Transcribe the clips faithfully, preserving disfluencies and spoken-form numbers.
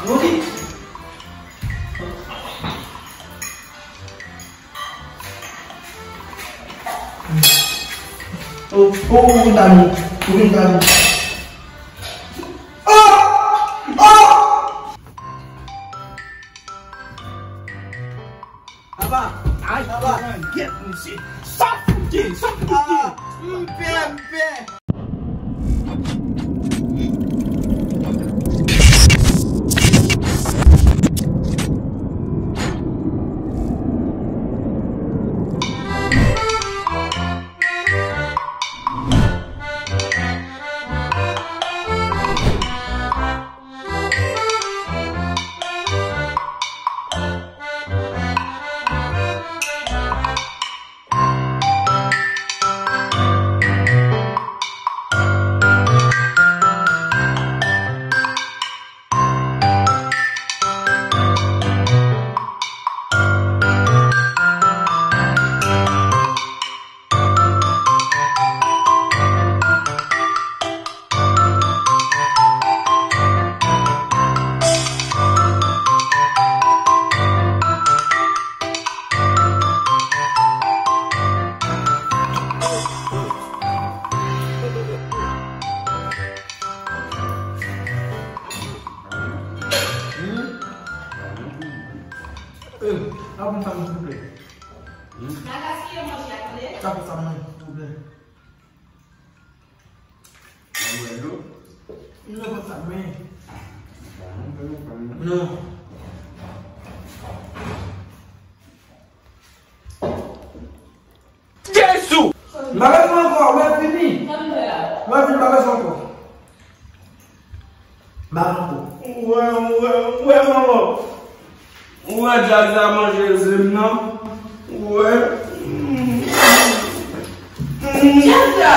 Rocky. Oh, oh, oh, dami. Ou vin dami. Oh! Oh! Papa, ay, papa, gèt misye. Sa fout ye, sa fout ye. Ah, m pè, m pè. Eh, pa pou sa, mwen, silvouplè. Pa gaspiye manje a, tande? Pa pou sa, mwen, silvouplè. Non, pa sa, mwen. Non. Jezi! M pa bezwen ankò, mwen fini. Mwen fini, m pa bezwen ankò. M pa ankò. Wè, wè, wè, manman. Ou wè djaz la manje ze m nan? Ou wè? Djaz la!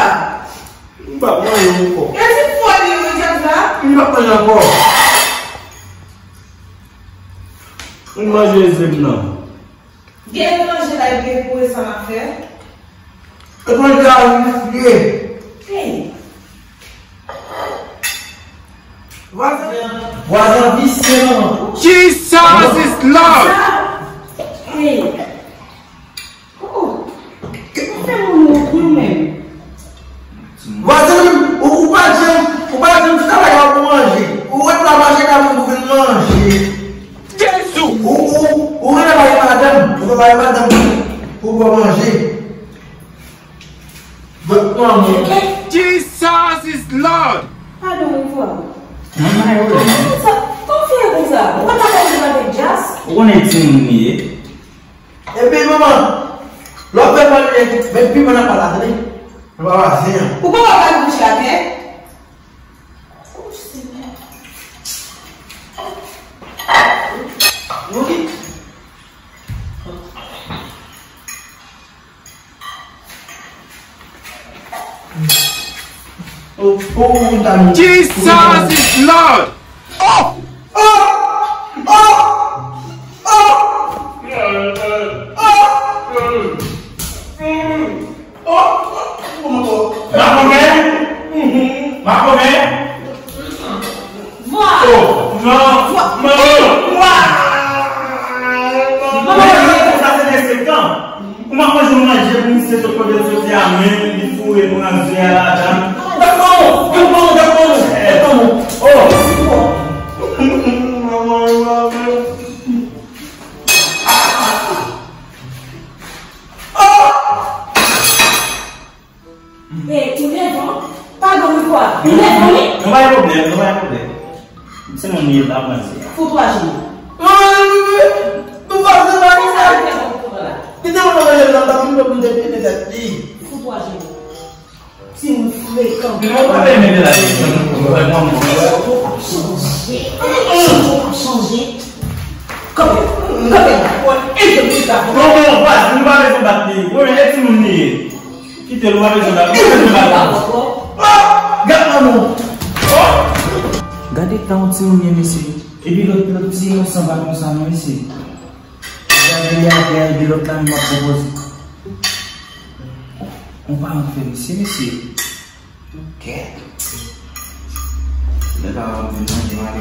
M p ap manje ankò. E ti fò li ye, wi, djaz la. M p ap manje ankò. Ou manje ze m nan. Gen etranje la, epi pou e sa n ap fè? Etranje a, wi, ye. Hey. Vwazen, vwazen visye, non. Jesus is Lord! Hey. Oh. Ou fè moun wont wi ou menm. Vwazen, ou, ou pa janm, ou pa janm travay la pou manje. Ou ret la manje la pou vin manje. Jezi! Ou, ou, ou rele mari madanm, ou rele mari madanm pou, pou manje. But manje. Jesus is Lord! Padon, mwen vwa. Mwen manje. Kòman sa, kòman fè konsa? Ou pa ta pale avèk Jas? Ou konnen timoun li ye. Epi manman, lè w ap fè manje, men piman nan pa la, tande? Nou pa vwazen an. Ou pa wè bal bouch la tè? Oh, Senyè. Wi. Oh, oh, dami. Jesus is Lord! Oh! Oh! Oh! Oh! Oh! Oh! Oh! Makomè! Makomè! Vwa! Oh! Non! Vwa! Manman! Vwa! Manman! Sa se dezenfektan. Ou pa konn jan manje pou misye sot kote l soti a, men li foure pran ze a ladan. Gad manman, gad manman, gad manman, gad manman. Oh! Manman, manman. Oh! Eh, ou nèvan? Padon wi kwa? Ou nèvan wi? Non, pa gen pwoblèm, non, pa gen pwoblèm. Se moun li ye, pa pran ze a. Fout twa je nou. Non, non, non, non. Nou pa fè bagay sa. Sa l fè kòm koman la? Li te mande manje nan tab, li pa pou te pete tèt li. Fout twa je nou. Timoun frekan. Non, pa fè mete la. Ou ap chanje. Ou ap chanje. Kanpe, kanpe la. Ou ap enjekte sa. Non, non, vwazen, nou pa bezwen bat li. Ou wè, e timoun li ye. Kite l, ou pa bezwen bat, ou pa bezwen bat. Gad manman. Gade tan yon timoun ye, mesye. Epi lòt, lòt ti inosan pa konsa non, mesye. Gade li atè, epi lòt la menm ap pwopoze. On paran fè mesye, mesye. Kèt. Lè sa w ap vin manje, m ale.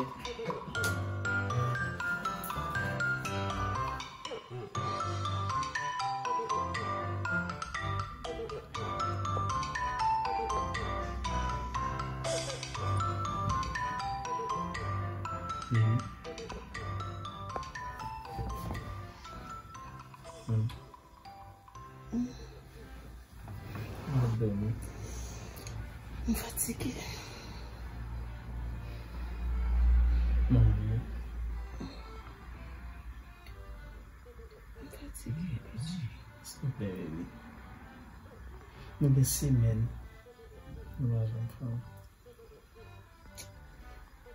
Bèbè. Mhm. Mm. M ap dòmi. M fatige. Mwen menm. M fatige, Pidji. Silvouplè, bebe. Nou gen semèn. Nou pa janm fè anyen.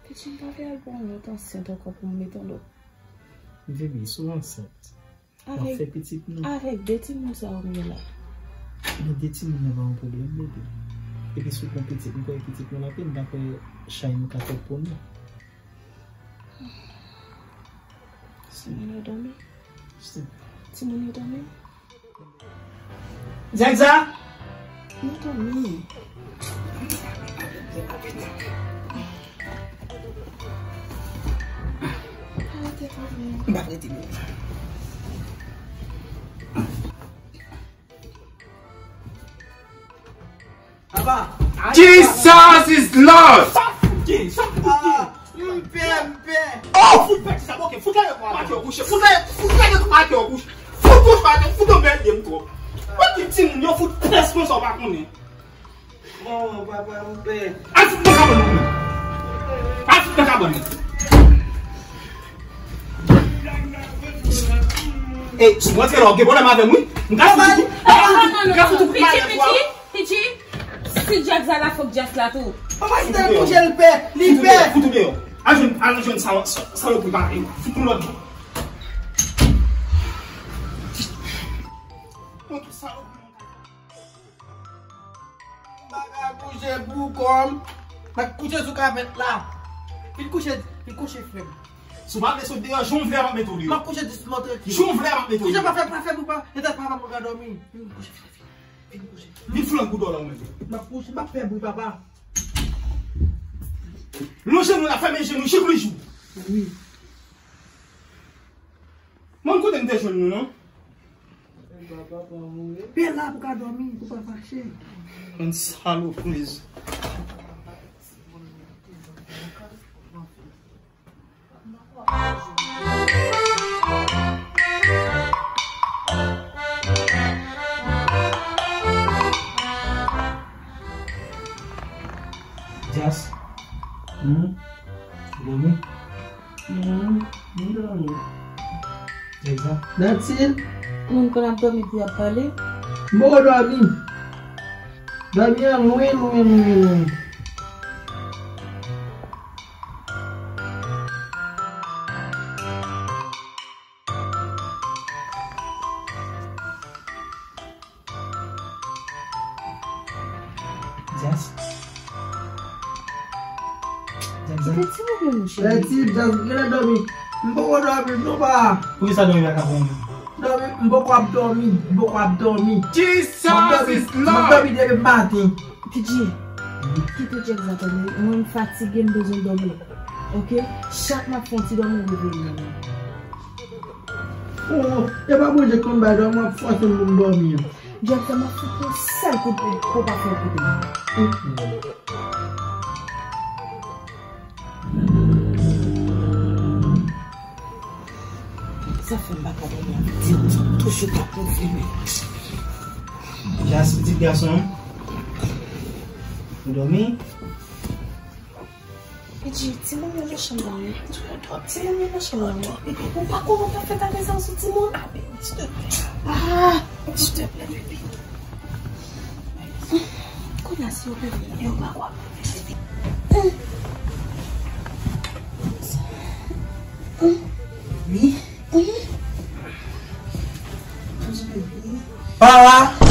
Pidji, m pa vle al pran yon lòt ansent ankò pou m met yon lòt. Bebe, si w ansent, w ap fè pitit nou. Avèk de timoun sa yo m gen la. Men de timoun nan pa yon pwoblèm, bebe. Epi si w pran pitit, m kwè pitit nou la, m pa kwè chay nou ka fèt pou nou. Timoun yo dòmi. Timoun yo dòmi. Jackza! Yo dòmi. Pa rete dòmi. M pa rete dòmi. Papa. Jesus is Lord! Sa fout gen, sa fout gen. M pè, m pè. Oh! Fout pè ti sa, ok, fout la yo kwa atè yo kouche, fout la, fout la yo kwa atè yo kouche. Fout bouch pa atè, fout anmède m twòp. Wè ki timoun yo fout pès konsa w pa konnen. Oh, papa, m pè. Al fout nan kabann ou menm. Al fout nan kabann ou. Ey, si w rantre la, w gen pwoblèm avè m, wi. M ka fout ou, m ka fout ou, m ka fout ou kout malèt, wa. Pidji, si Jackza la, fòk Jackza la tou. Papa, si te kouje l pè, li pè. Fout ou deyò. Al jwenn, al jwenn sa, sa, salopri parèy ou. Fout nou lòt bò. Mwen ki salopri. M pa ka kouche pou kò m. M ap kouche sou kapèt la. Vin kouche, vin kouche, frè m. Si w pa vle sot deyò, jan w vle a m ap mete w deyò. M ap kouche dousman, trankil. Jan w vle a m ap mete w deyò. Kouche, pa fè, pa fè bri, pa. Etèt papa m ka dòmi. Vin kouche, vin, vin, vin kouche. Vin flank ou dò la ou menm. M ap kouche, m ap fè bri, papa. Lonje nou la, fèmen je nou, chik li jou. Wi. Mwen kote m te jwenn nou, non? Bella pou ka dòmi, pou pa fache. Bann salopri. Jas. Hmm? Ou dòmi? Hmm, m dòmi. Egzak. That's it. Moun konn ap dòmi pou y ap pale. M poko dòmi. Dòmi an lwen, lwen, lwen, lwen. Jas. Jas, Jas. Kite timoun yo, mouche. Lè ti Jas genlè dòmi. M poko dòmi, non, pa. Poukisa dòmi pa ka pran w? Dòmi, m poko ap dòmi, m poko ap dòmi. Jesus is Lord. M ap dòmi depi maten. P J, kite Jack sa tande. Mwen m fatige, m bezwen dòmi. Oke? Chak m ap fè yon ti dòmi, m reveye m. Oh, e pa Bondye k konn bay dòmi, w ap fòse m pou m dòmi an. Jack sa, m ap fout yon sèl kout pye, pou w pa fè yon kout men. Sa fè m pa ka dòmi avèk ti moun sa, m toujou t ap ronfle men. Jas, pitit gason an. Ou dòmi? P J, timoun yo nan chanm nan wi. Timoun yo nan chanm nan wi. Ou pa konnen w t ap fè kake sa sou timoun? Ah, bebe, silteplè. Ah, silteplè, bebe. Kounye a, si yo leve, yo pa kwè. Wi. Wi. Papa!